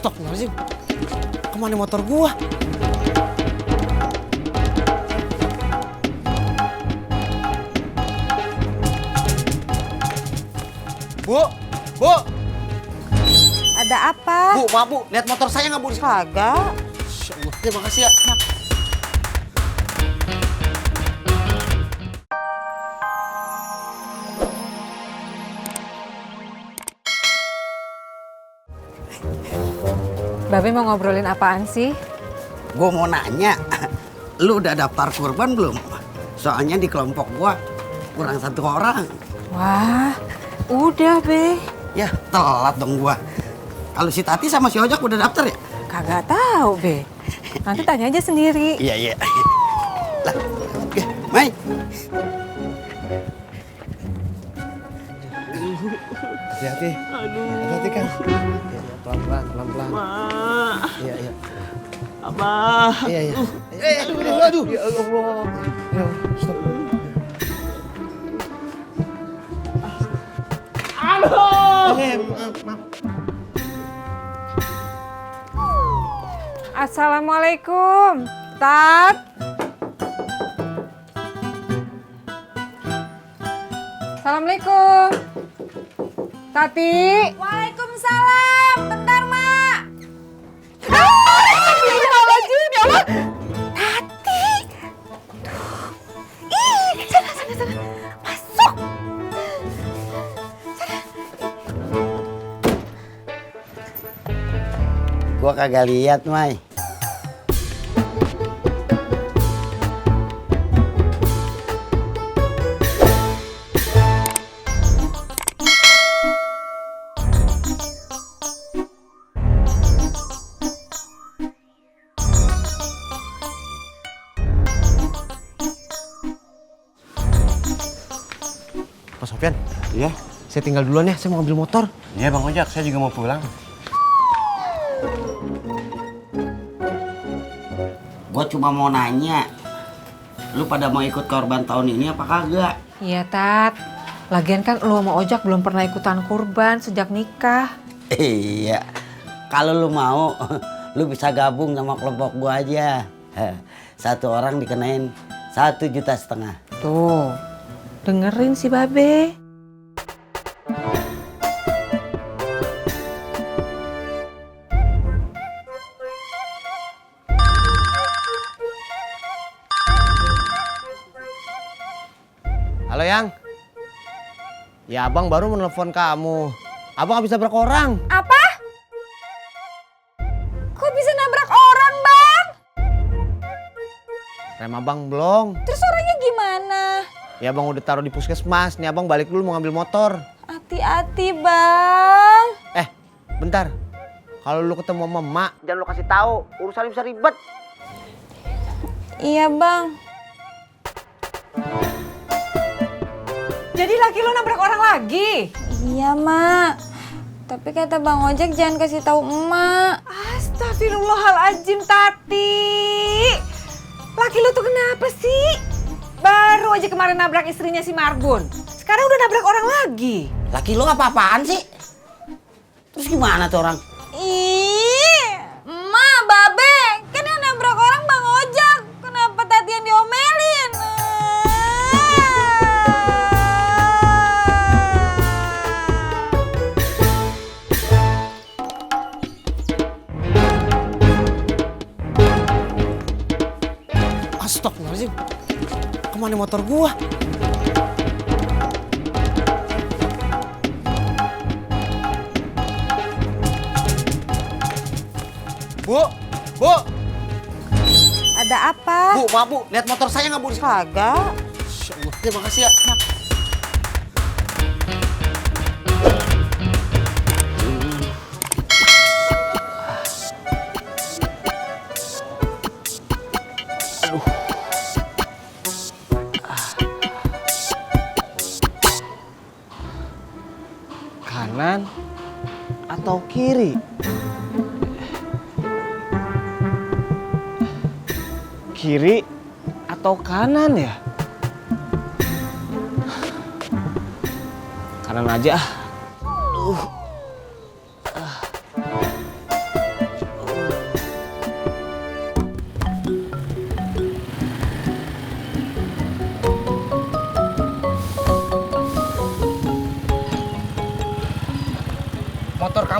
Astagfirullahaladzim. Kemana motor gua? Bu, Bu. Ada apa? Bu, maaf Bu, lihat motor saya nggak Bu? Kagak. Insya Allah, terima kasih ya. Babe mau ngobrolin apaan sih? Gue mau nanya, lu udah daftar kurban belum? Soalnya di kelompok gua kurang 1 orang. Wah, udah Be. Ya telat dong gua. Kalau si Tati sama si Ojak udah daftar ya? Kagak tahu Be. Nanti tanya aja sendiri. Iya iya. Lah, oke, Mai. Hati-hati. Hati-hati kan. Pelan-pelan, pelan-pelan. Iya, iya. Abah. Iya, iya. Aduh. Ya Allah. Ya, stop. Maaf. Assalamualaikum, Tat. Assalamualaikum. Tati. Waalaikumsalam. Bentar, Mak. Astagfirullahaladzim, ya Allah. Tati. Ih, sana. Masuk. Gua kagak lihat, Mai. Pak Sofyan, Iya, saya tinggal duluan ya, saya mau ngambil motor. iya Bang Ojak, saya juga mau pulang. Gua cuma mau nanya, lu pada mau ikut korban tahun ini apa kagak? Iya, Tat. Lagian kan lu sama Ojak belum pernah ikutan kurban sejak nikah. Iya. Kalau lu mau, lu bisa gabung sama kelompok gua aja. 1 orang dikenain 1,5 juta. Tuh, dengerin si Babe. Halo Yang. Ya abang baru menelpon kamu. Abang habis nabrak orang. Apa? Kok bisa nabrak orang, Bang? Rem abang belum. Terus orangnya gimana? Ya abang udah taruh di puskesmas. Nih abang balik dulu mau ngambil motor. Hati-hati, Bang. Bentar. Kalau lu ketemu sama emak, jangan lu kasih tahu. Urusan bisa ribet. Iya, Bang. Jadi laki lu nabrak orang lagi? Iya, Mak. Tapi kata Bang Ojek jangan kasih tahu emak. Astagfirullahaladzim, Tati. Laki lu tuh kenapa sih? Baru aja kemarin nabrak istrinya si Marbun. Sekarang udah nabrak orang lagi. Laki lu apa-apaan sih? Terus gimana tuh orang? Ih, emak, Babe. Kan yang nabrak orang Bang Ojek. Kenapa Tati yang diomelin? Astagfirullahaladzim. Kemana motor gua? Bu. Ada apa? Bu, maaf Bu, lihat motor saya nggak Bu? Kagak. Insya Allah, terima kasih ya. Kanan atau kiri? Kiri atau kanan ya? Kanan aja.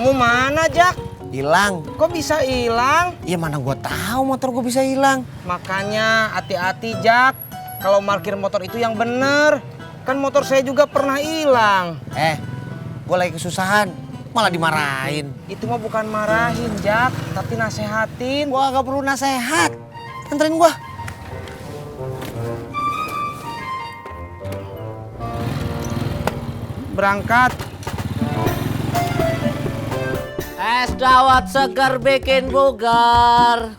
Kamu mana, Jak? Hilang. Kok bisa hilang? Ya mana gua tahu motor gua bisa hilang. Makanya hati-hati, Jak. Kalau parkir motor itu yang bener. Kan motor saya juga pernah hilang. Gua lagi kesusahan, malah dimarahin. Itu mah bukan marahin, Jak, tapi nasehatin. Gua gak perlu nasehat. Anterin gua. Berangkat. Es dawet segar bikin bugar.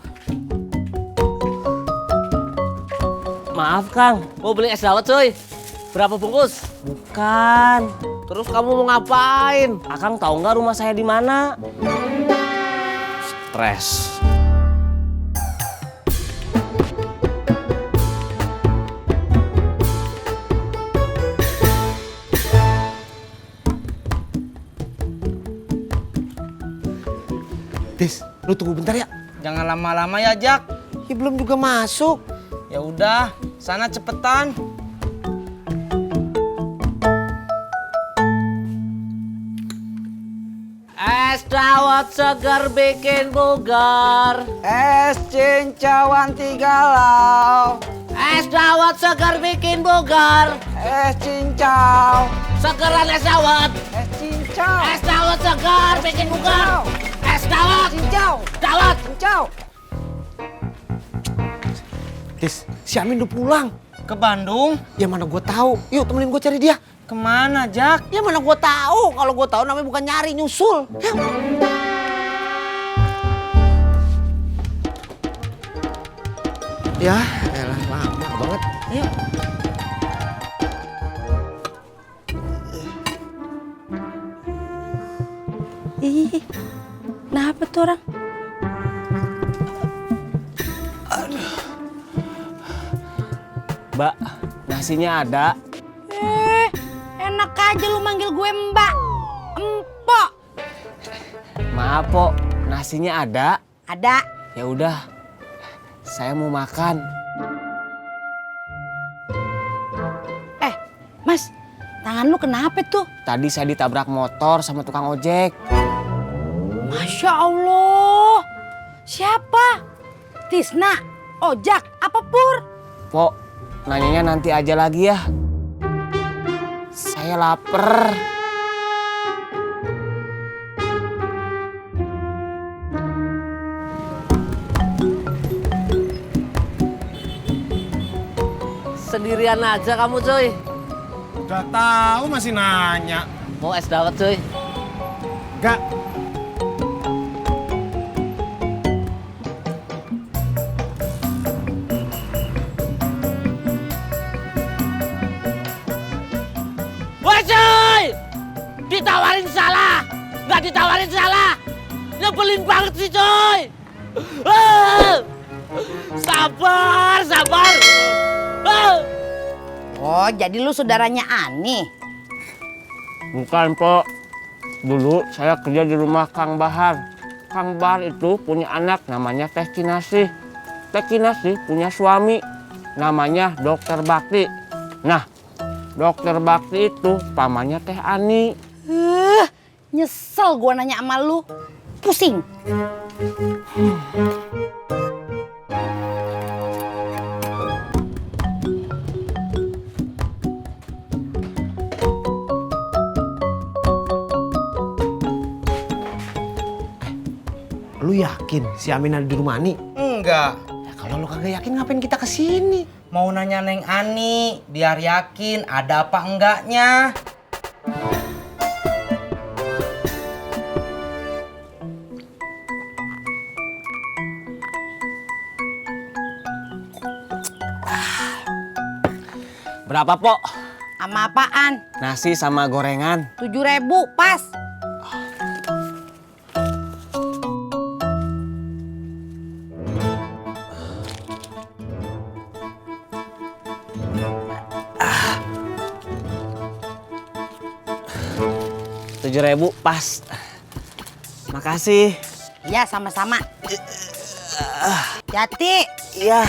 Maaf Kang, mau beli es dawet cuy. Berapa bungkus? Bukan. Terus kamu mau ngapain? Akang tahu nggak rumah saya di mana? Stres. Tis, lu tunggu bentar ya. Jangan lama-lama ya, Jak. Ya belum juga masuk. Ya udah, sana cepetan. Es dawet segar bikin bugar. Es cincawan 3 lau. Es dawet segar bikin bugar. Es cincau. Segeran es dawet. Es cincau. Es dawet segar bikin bugar. Es dawet. Cincau. Dawet. Cincau. Tis, si Amin udah pulang. Ke Bandung? Ya mana gua tahu. Yuk temenin gua cari dia. Kemana, Jak? Ya mana gua tahu. Kalau gua tahu namanya bukan nyari, nyusul. Ya, elah lama banget. Ayo. Ih, kenapa tuh orang? Mbak, nasinya ada. Enak aja lu manggil gue Mbak. Empok. Maaf, Pok. Nasinya ada. Ada. Ya udah. Saya mau makan. Mas, tangan lu kenapa tuh? Tadi saya ditabrak motor sama tukang ojek. Masya Allah. Siapa? Tisna, Ojak, apa Pur? Pok, nanyanya nanti aja lagi ya. Saya lapar. Sendirian aja kamu, cuy. Udah tahu masih nanya. Mau es dawet, cuy. Gak. Woi, cuy! Ditawarin salah. Nggak ditawarin salah. Nyebelin banget sih, cuy. Sabar, sabar. Oh, jadi lu saudaranya Ani. Bukan, Pok. Dulu saya kerja di rumah Kang Bahar. Kang Bahar itu punya anak namanya Teh Kinasih. Teh Kinasih punya suami namanya Dokter Bakti. Nah, Dokter Bakti itu pamannya Teh Ani. Nyesel gua nanya sama lu. Pusing. Lu yakin si Amin ada di rumah Ani? Enggak. Ya kalau lu kagak yakin ngapain kita kesini? Mau nanya Neng Ani, biar yakin ada apa enggaknya. Berapa, Pok? Sama apaan? Nasi sama gorengan. 7.000 pas. Rp7.000 pas. Makasih. Ya, sama-sama. Jati. Iya.